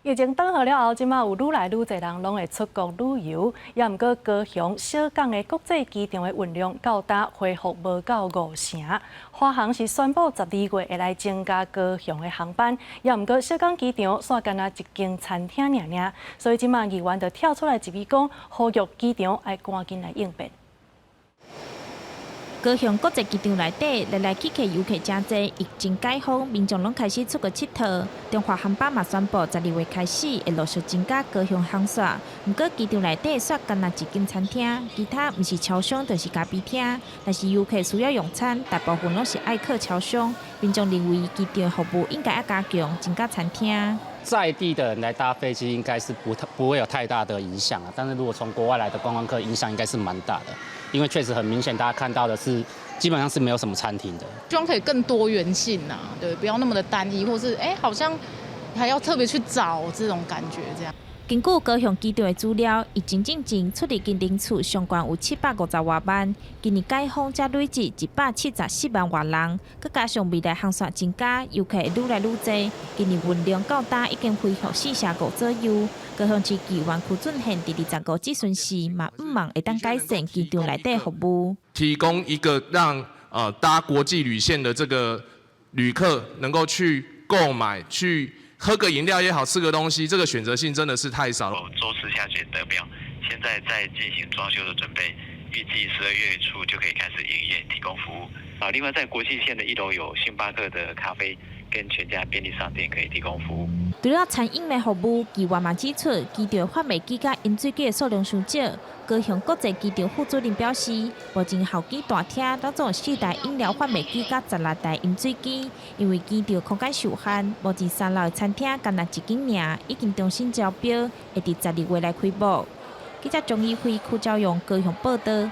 疫情轉好了後，這馬有愈來愈濟人攏會出國旅遊，也毋過高雄小港的國際機場的運量到今恢復無夠五成。華航是宣布12月會來增加高雄的航班，也毋過小港機場煞干焦一間餐廳爾爾，所以這馬議員就跳出來一味講，呼籲機場愛趕緊來應變。高雄國際機場內底來來去去遊客誠濟，疫情解封，民眾攏開始出國𨑨迌。中華航班嘛宣布12月開始會陸續增加高雄航線。毋過機場內底煞干焦一間餐廳，其他毋是超商就是咖啡廳。若是遊客需要用餐，大部分攏是愛靠超商。民眾認為機場服務應該愛加強，增加餐廳。在地的人來搭飛機應該是不會有太大的影響啊，但是如果從國外來的觀光客，影響應該是蠻大的，因為確實很明顯，大家看到的是基本上是沒有什麼餐廳的。希望可以更多元性啊，對，不要那麼的單一，或是哎，好像還要特別去找這種感覺這樣。根據高雄機場的資料，疫情進前出入境人次上懸有750外萬，今年解封才累計174萬外人，閣加上未來航線增加，遊客會愈來愈濟。今年運量到今已經恢復4成5左右。高雄市議員邱俊憲佇25質詢時嘛，向望會當改善機場內底服務，提供一個讓搭國際旅線的這個旅客能夠去購買去喝個飲料也好，吃個東西，這個選擇性真的是太少了。周四下旬得標，現在在進行裝修的準備，預計12月初就可以開始營業，提供服務。啊，另外在國際線的一樓有星巴克的咖啡跟全家便利商店可以提供服務。除了餐飲的服務，議員嘛指出，機場販賣機佮飲水機的數量傷少。高雄國際機場副主任表示，目前候機大廳攏總有四台飲料販賣機佮16台飲水機，因為機場空間受限，目前三樓的餐廳干焦一間爾，已經重新招標，會佇12月來開幕。記者張怡輝、柯昭勇高雄報道。